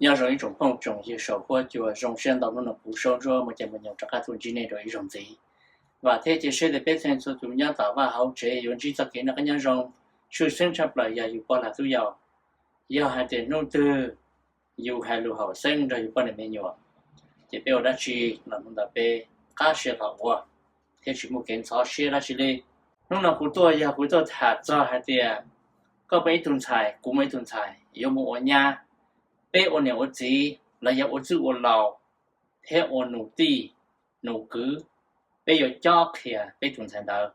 Nyob zoo ib tsoom phooj tsoom ywg saum huab cua, zoo siab ntau hnub no kuv Saub Ntsuab Muaj Caij Muaj Nyoog rov qab tuaj ntsib nej rau ib zaug ntxiv. Vam thiab cia siab tias peb txhua txhua tus nyob tom vaj hauv tsev yuav ntsib txoj kev noj qab nyob zoo. Tshwj xeeb tshaj plaws yog yus pog lam tub yau, yog hais tias hnub twg yus hais lus haum xeeb nrog yus poj niam me nyuam, ces peb ua dab tsi los hnub ntawd peb qab siab los ua thiab tsis muaj kev ntxhov siab dab tsi li. Hnub no kuv tuaj yog kuv tuaj tham txog hais tias koj muaj ib tug ntxhais, kuv muaj ib tug ntxhais yuav mus ua nyab, peb ua niam ua txiv los yog ua txwj ua laus thiab ua nus tij nus kwv, peb yuav cob qhia peb tus ntxhais ntawd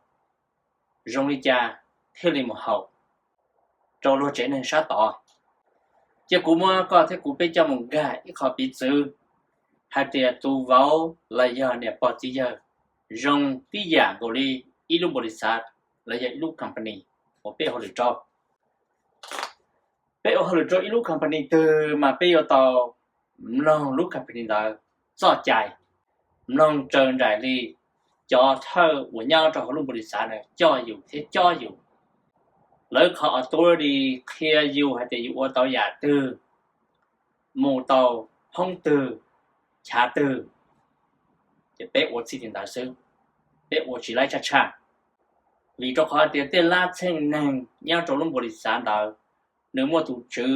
zoo li cas thiaj li mus haum rau luag tsev neeg sab tod. Cia kuv muab koj thiab kuv peb coj mus nkag ib qho piv txwv hais tias tus vauv los yog niam pog txiv yawg zoo tib yam nkaus li ib lub npaum li xav los yog ib lub company uas peb ua hauj lwm rau. Peb ua hauj lwm rau ib lub company twg mas peb yuav tau mloog lub company ntawd txoj cai, mloog raws nraim li cov thawj uas nyob rau hauv lub npaum li xav na coj yus thiab cob yus. Lawv qhov authority qhia yus hais tias yus ua tau yam twg, mus tau hoob twg, chav twg, ces peb ua txij li ntawd xwb, peb ua tsis laib tshaj tshaj. Vim rau qhov tias tej lab txheej neeg nyob rau lub npaum li xav ntawd, nws muaj tus tswv,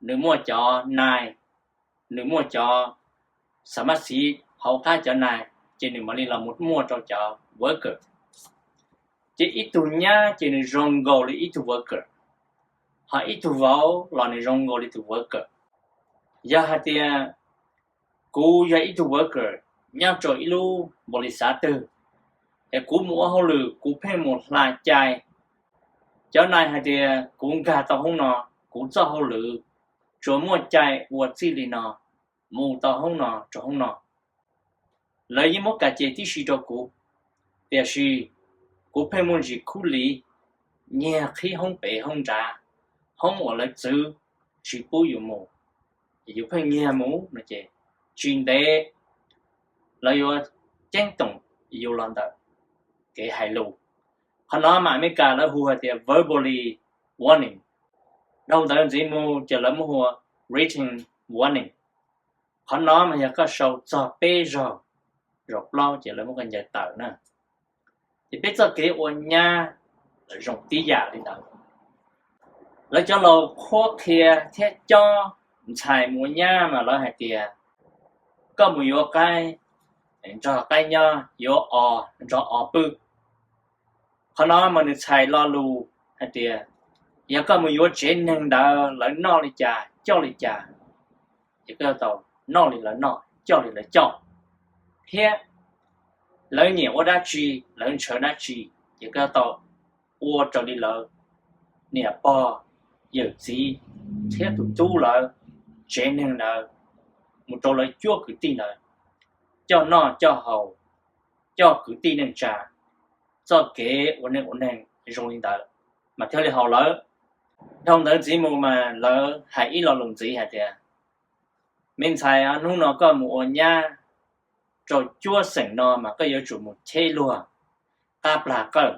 nws muaj cov nai, nws muaj cov xa mab xiv hauv qab cov nai, ces nws mam li los mus muaj rau cov worker. Ces ib tug nyab ces nws zoo nkaus li ib tug worker, ho ib tug vauv los nws zoo nkaus li tus worker. Yog hais tias kuv yog ib tug worker nyob rau ib lub npaum li xav twg, es kuv mus ua hauj lwm kuv pheej mus hla cai, cov nai hais tias kuv nkag tau hoob no, kuv txoj hauj lwm tsuas muaj cai ua txij li no, mus tau hoob no rau hoob no, lawv yeej muab kam ces tib si rau kuv. Tiam sis kuv pheej muaj ntsis khub liv nyiag qhib hoob pem hoob nrad, hoob uas lawv txwv tsis pub yus mus, ces yus pheej nyiag mus no ces tsis ntev lawv yuav ceeb toom yus los ntawm kev hais lus. Qhov no mas Amelikas lawv hu hais tias verbally warning, dhau ntawd ntxiv mus ces lawv muab hu ua written warning. Qhov no mas yog koj sau txog peb zaug, zaum plaub ces lawv muab koj ncaws tawm na. Ces peb txoj kev ua nyab zoo tib yam li ntawd. Lawv cov laus qhuab qhia thiab cob ntxhais mus ua nyab mas lawv hais tias koj mus yuav qaib nrog qaib nyob, yuav os nrog os pw. Qhov no mas nws txhais lo lus hais tias yog koj mus yuav tsev neeg ntawd lawv noj li cas coj li cas, ces koj yuav tau noj li lawv noj coj li lawv coj, thiab lawv nyiam ua dab tsi, lawv ntshaw dab tsi, ces koj yuav tau ua raws li lawv niam pog yawm txiv thiab tus tub lawv tsev neeg ntawd, mus rau lawv cuab kwv tij ntawd, coj noj coj haus, coj kwv tij neej tsa, txoj kev ua neej ua neeg zoo li ntawd mas thiaj li haum lawv. Dhau ntawd ntxiv mus mas lawv hais ib lo lus ntxiv hais tias me ntxhais, hnub no koj mus ua nyab rau cuab xeem no mas koj yuav tsum mus cheb luag qab plag qawj,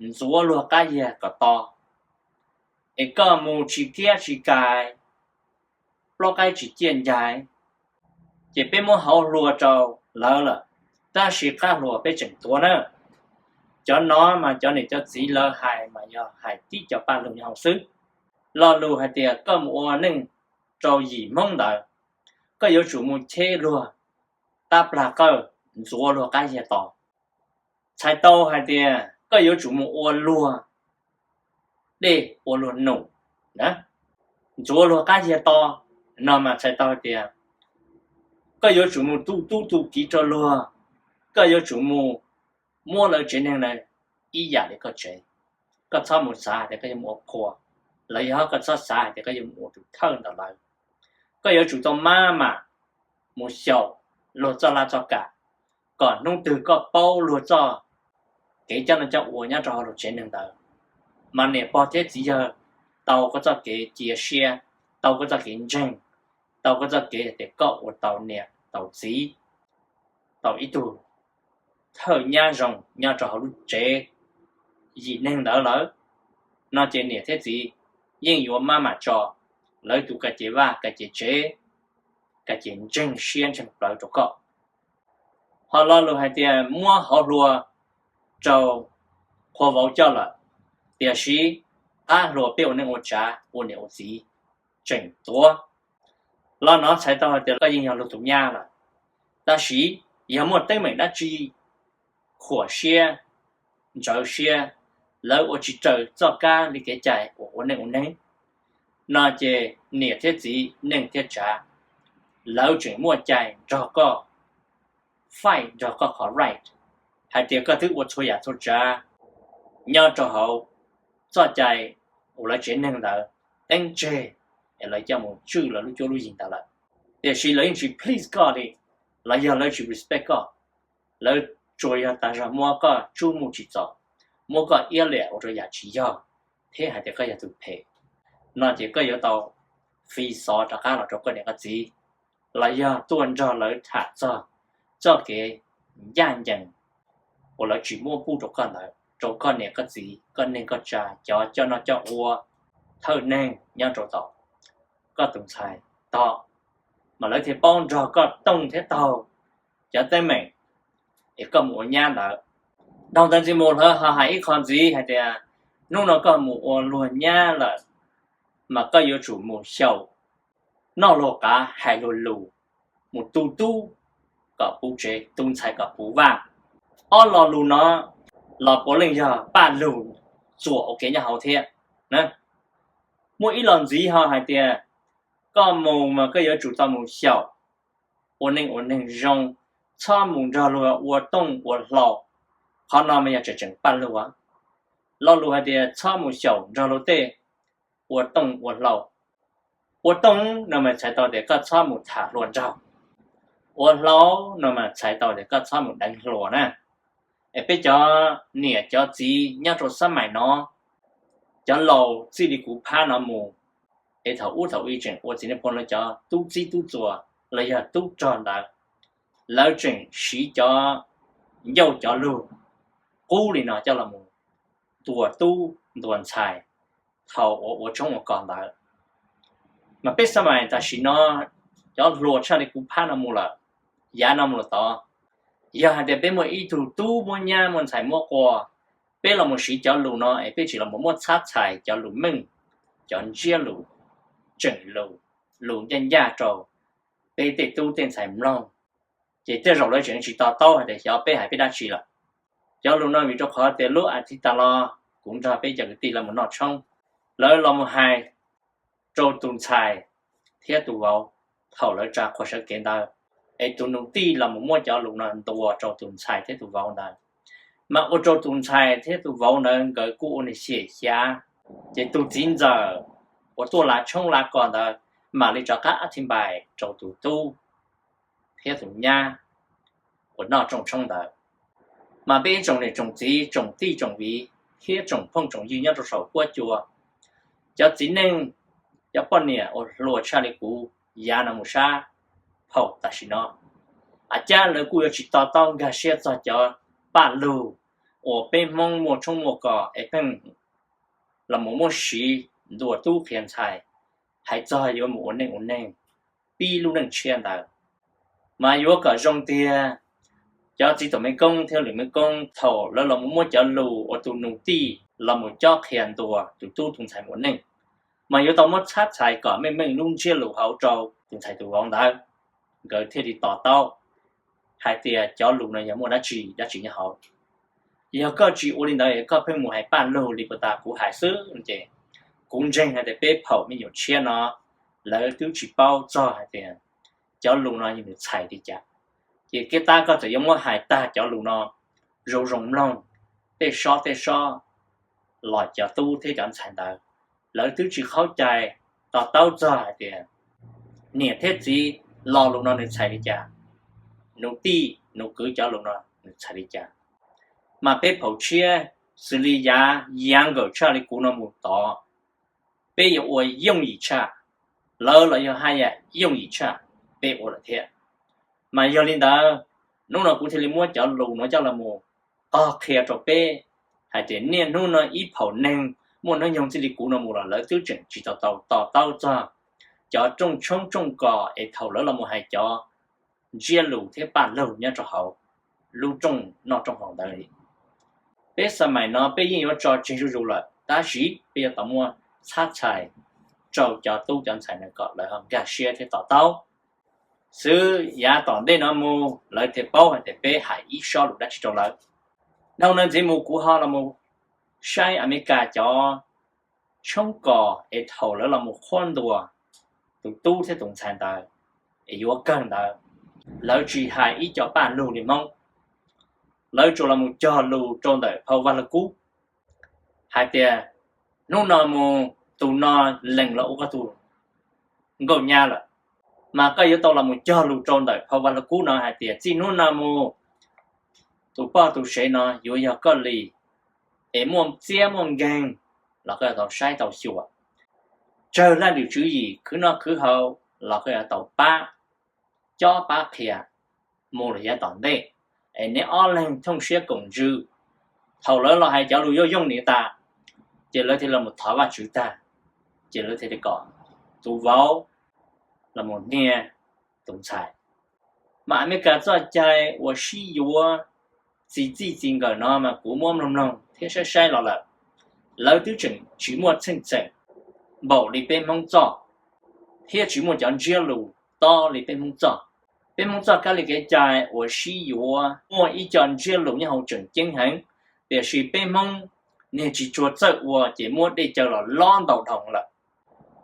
ntxuav luag qab yiag kom to, es koj mus tsis kiab tsis kais, plaub qaib tsis ciaj ncaig, ces peb muab hauv hlua rau lawv lawm, tab sis qab hlua peb tseem tuav na. Cov no mas cov niam cov txiv lawv hais mas yog hais tib co paj lug nyob hauv xwb. Lo lus hais tias koj mus ua neej rau yim Hmoob ntawd, koj yuav tsum mus cheb luag qab plag qawj, ntxuav luag qab yiag to. Txhais tau hais tias koj yuav tsum mus ua luag dej ua luag num na. Ntxuav luag qab yiag to no mas txhais tau hais tias koj yuav tsum mus tu tub tu kiv rau luag, koj yuav tsum mus muab lawv tsev neeg na ib yam li koj tsev. Koj txhob mus xav hais tias koj yuav mus ua qhua, los yog koj txhob xav hais tias koj yuav mus ua tus thawj ntawm lawv. Koj yuav tsum tau maj mam mus xyaum luag txoj laj txoj kam, kom hnub twg koj paub luag txoj kev coj noj coj ua nyob rau hauv luag tsev neeg ntawd, mas niam pog thiab txiv yawg tau koj txoj kev cia siab, tau koj txoj kev ntseeg, tau koj txoj kev tias koj ua tau niam tau txiv, tau ib tug thawj nyab zoo nyob rau hauv lub tsev yim neeg ntawd lawm, no ces niam thiab txiv yeej yuav maj mam tso lawv tus ka cev vaj ka cev tsev, ka cev ntseeg siab ntseeg plawv rau koj. Ho lo lus hais tias muab hauv hlua rau qhua vauv coj lawm, tiam sis qab hlua peb ua neej ua tsav ua niam ua txiv tseem tuav. Lo no txhais tau hais tias koj yeej yog luag tus nyab lawm, tab sis yog muaj teeb meem dab tsi khuam siab, ntsawv siab, lawv ua tsis raws txoj kab li kev cai uas ua neej ua neeg no ces niam thiab txiv neej thiab tsav lawv tseem muaj cai nrog koj fight, nrog koj qhov right, hais tias koj twb ua txhua yam txhua tsav nyob rau hauv txoj cai uas lawv tsev neeg ntawd teeb tseg, es lawv coj mus tswj lawv lub cuab lub yig ntawd lawm, tiam sis lawv yeej tsis please koj li, los yog lawv tsis respect koj, lawv tsuas yog tas zog muab koj tsub mus tsim txom, muab koj iab liam ua rau yam tsis yog, thiab hais tias koj yog tus phem, no ces koj yuav tau fi xov rov qab los rau koj niam koj txiv, los yog tuaj nrog lawv tham txog txoj kev ncaj ncees uas lawv tsis muab pub rau koj ntawd rau koj niam koj txiv, koj neej koj tsav, cov coj noj coj ua, thawj neeg nyob rau tom koj tus ntxhais tod, mas lawv thiaj paub nrog koj tooj thiab taug cov teeb meem es koj mus ua nyab ntawd. Dhau ntawd ntxiv mus lawv ho hais ib qho ntxiv hais tias hnub no koj mus ua luag nyab lawm, mas koj yuav tsum mus xyaum, noj luag qav hais luag lus, mus tu tub kom puv tsev, tu ntxhais kom puv vaj. Ob lo lus no los puav leej yog paj lug txuam ua ke nyob hauv thiab. Muaj ib lo ntxiv ho hais tias koj mus mas koj yuav tsum tau mus xyaum, ua neej ua neeg zoo, txhob mus nrog luag ua tooj ua hlau. Qhov no mas yog tseem tseem paj lug. Lo lus hais tias txhob mus xyaum nrog luag tej ua tooj ua hlau. Ua tooj no mas txhais tau tias koj txhob mus tham hluas nraug. Ua hlau no mas txhais tau tias koj txhob mus deev hluas na. Es peb cov niam cov txiv nyob rau xab mais no, cov laus txij li kuv phab no mus, es thaum ub thaum ub tseem ua txiv neej phooj ywg, cov tub txib tub txuas los yog tub rog ntawd, lawv tseem siv cov ncauj cov lug qub li no coj los ntuas tub ntuas ntxhais thaum uas ua tshoob ua kos ntawd. Mas peb xab mais tam sim no, cov hluas tshaj li kuv phab no mus lawm, yav no mus lawm tod, yog hais tias peb muaj ib tug tub muab nyab muaj ntxhais muab qua, peb los mus siv cov lus no es peb tsis los mus muab txhab txhais cov lus meej, cov ntsiab lus, tseem lus, lus ncaj ncaj rau peb tej tub tej ntxhais mloog, ces tej zaum lawv tseem tsis to taub hais tias xyov peb hais peb dab tsi lawm. Cov lus no vim rau qhov tias lub as thiv tas los kuv nrog peb cov kwv tij los mus noj tshoob, lawv los mus hais rau tus ntxhais thiab tus vauv thaum lawv tsa qhua sawv kev ntawd, es tus nus tij los mus muab cov lus no ntuas rau tus ntxhais thiab tus vauv ntawd, mas ua rau tus ntxhais thiab tus vauv ntawd nkawd kuj ua nws xyem xyav, ces tus txiv ntxawm uas tuaj lav tshoob lav kos ntawd mam li rov qab ab thi npais rau tus tub thiab tus nyab uas noj rooj tshoob ntawd. Mas peb ib tsoom niam tsoom txiv tsoom tij tsoom viv thiab tsoom phooj tsoom ywg nyob rau saum huab cua, cov txiv neej, cov poj niam uas hluas tshaj li kuv yav no mus sab phaum tam sim no, a cab lawv kuj yuav tsis to taub nkag siab txog cov paj lug uas peb Hmoob muaj tshoob muaj kos es pheej los mus muab siv ntuas tub qhia ntxhais, hais txog yuav mus ua neej ua neeg, pib lub neej tshiab ntawd. Mas yuav kom zoo tiag, cov txiv tuam mej koob thiab lwm mej koob thaum lawv los mus muab cov lus uas tus nus tij los mus cob qhia ntuas tus tub tus ntxhais ua neej, mas yuav tau muab txhab txhais kom meej meej lub ntsiab lus hauv rau tus ntxhais tus vauv ntawd, nkawd thiaj li to taub hais tias cov lus no yog muaj dab tsi dab tsi nyob hauv. Yog koj tsis ua li ntawd, koj pheej mus hais paj lug li puas tas kuv hais xwb ces kuv ntseeg hais tias peb phaum me nyuam tshiab no lawv twb tsis paub txog hais tias cov lus no yog nws txhais li cas. Ces kiag tab koj txawm yuav muab hais tag cov lus no zoo zoo mloog, tej sob tej sob los cov tub thiab cov ntxhais ntawd lawv twb tsis qhaub cai to taub txog hais tias niam thiab txiv lo lus no nws txhais li cas, nus tij nus kwv cov lus no nws txhais li cas. Mas peb phaum tshiab xws li yav yav nkawm tshaj li kuv no mus tod, peb yuav ua yooj yim tshaj, lawv los yog haj yam yooj yim tshaj peb ua lawm thiab. Mas yog li ntawd, hnub no kuv thiaj li muab cov lus no coj los mus qog qhia rau peb hais tias niaj hnub no ib phaum neeg muaj hnub nyoog txij li kuv no mus los lawv twb tseem tsis tau tau to taub txog cov rooj tshoob rooj kos es thaum lawv los mus hais cov ntsiab lus thiab paj lug nyob rau hauv lub rooj noj rooj haus ntawd li. Peb xa mais no peb yeej yuav tso tseg zuj zus lawm, tab sis peb yuav tau muaj txhab txhais rau cov tub cov ntxhais no kom lawv ho nkag siab thiab to taub xwb, yav tom ntej no mus lawv thiaj paub hais tias peb hais ib sob lus dab tsi rau lawv. Dhau no ntxiv mus kuv ho los mus saib Amelikas cov tshoob kos es thaum lawv los mus qhuab ntuas tus tub thiab tus ntxhais ntawd es yuav kawg ntawd, lawv tsis hais ib co paj lug li Hmoob, lawv tsuas los mus cog lus rau ntawm phau Vaj Lug Kub hais tias hnub no mus tus no lees los ua koj tus nkauj nyab lawm, mas koj yuav tau los mus cog lus rau ntawm phau Vaj Lug Kub no hais tias txij hnub no mus tus poj tus sev no yuav yog koj li, es muaj txiab muaj nkeeg los koj yuav tau saib tau xyuas. Tsawg laj lwm tswv yim khwv noj khwv haus los koj yuav tau pab cob pab qhia mus los yav tom ntej, es neb ob leeg thooj siab koom ntsws. Thaum lawv los hais cov lus yooj yooj nws tas, ces lawv thiaj los thov Vajtswv tag, ces lawv thiaj li kom tus vauv los mus hnia tus ntxhais. Mas Amelikas txoj cai uas sib yuav txi txij txi nkawm no mas kuv muab mloog mloog thiab saib saib los lawm, lawv twb tseem tsis muaj txheej txheem npaum li peb Hmoob txoj, thiab tsis muaj cov ntsiab lus tob li peb Hmoob txoj. Peb Hmoob txoj kab li kev cai uas sib yuav muaj ib co ntsiab lus nyob hauv tseem ceeb heev, tiam sis peb Hmoob niag tsis tshua txawj ua ces muab dej cawv los lob ntau dhau lawm.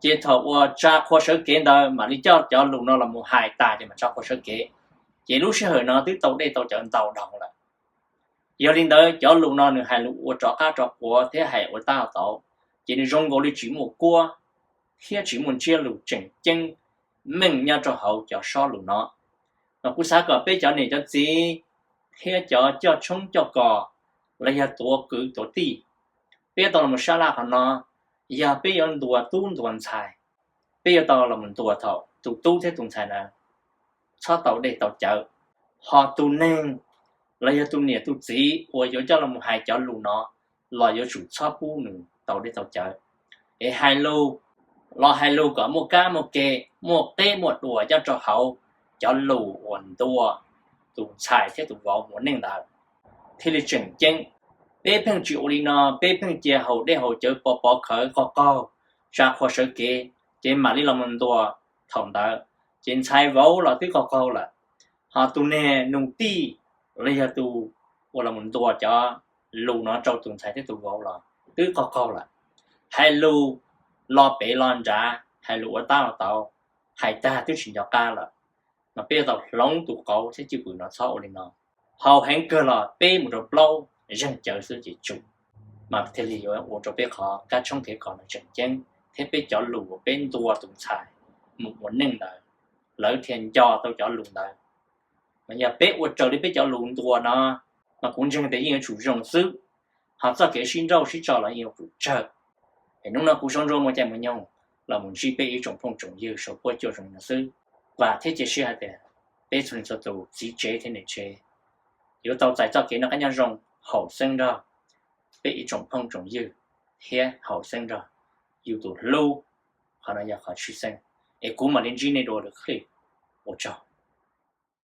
Ces thaum uas tsa qhua sawv kev ntawd mam li coj cov lus no los mus hais tas ces mam tsa qhua sawv kev, ces lub sij hawm no twb tau dej tau cawv ntau dhau lawm. Yog li ntawd cov lus no nws hais lus ua rov qab rov quav thiab hais ua tab ua tauv, ces nws zoo nkaus li tsis muaj kuab thiab tsis muaj ntsiab lus tseem ceeb meej nyob rau hauv cov sob lus no. Mas kuv xav kom peb cov niam cov txiv thiab cov coj tshoob coj kos los yog tuav kwv tuav tij, peb tau los sab laj qhov no, yog peb yuav ntuas tub ntuas ntxhais, peb yuav tau los ntuas thaum tus tub thiab tus ntxhais na txhob tau dej tau cawv. Ho tus neeg los yog tus niam tus txiv uas yuav coj los hais cov lus no los yuav tsum txhob pub nws tau dej tau cawv, es hais lus los hais lus kom muaj kab muaj ke, muaj qeb muaj dua nyob rau hauv cov lus uas ntuas tus ntxhais thiab tus vauv mus ua neej ntawd thiaj li tseem ceeb. Peb pheej tsis ua li no, peb pheej cia haus dej haus cawv pov pov khawv qaug qaug, tsa qhua sawv kev, ces mam li los mus ntuas thaum ntawd, ces ntxhais vauv los twb qaug qaug lawm. Ho tus niag nus tij los yog tus uas los mus ntuas cov lus no rau tus ntxhais thiab tus vauv los twb qaug qaug lawm. Hais lus los pem los nrad, hais lus ua tab ua tauv, hais tag twb tsis nco qab lawm. Mas peb yuav tau hloov tus qauv thiab cwj pwm no txhob ua li no. Haus heev kawg los peb mus rau plaub zeeg cawv xwb ces tsum, mas thiaj li yuav ua rau peb qhov kab tshoob kev kos no tseem ceeb thiab peb cov lus uas peb ntuas tus ntxhais mus ua neej ntawd, lawv thiaj nco tau cov lus ntawd. Mas yog peb ua raws li peb cov lus ntuas no, mas kuv ntseeg tias yeej yuav tsum zoo xwb, ho txoj kev sib nrauj sib tso los yeej yuav tsum tsawg. Es hnub no kuv Saub Ntsuab Muaj Caij Muaj Nyoog los mus ntsib peb ib tsoom phooj tsoom ywg saum huab cua zoo no xwb. Vam thiab cia siab hais tias peb txhua leej txhua tus txiv tsev thiab niam tsev yuav tau txais txoj kev noj qab nyob zoo haum xeeb nrog peb ib tsoom phooj tsoom ywg thiab haum xeeb nrog yus tus hlub. Qhov no yog qhov tshwj xeeb. Es kuv mam li ntsib nej dua lwm clip. Ua tsaug.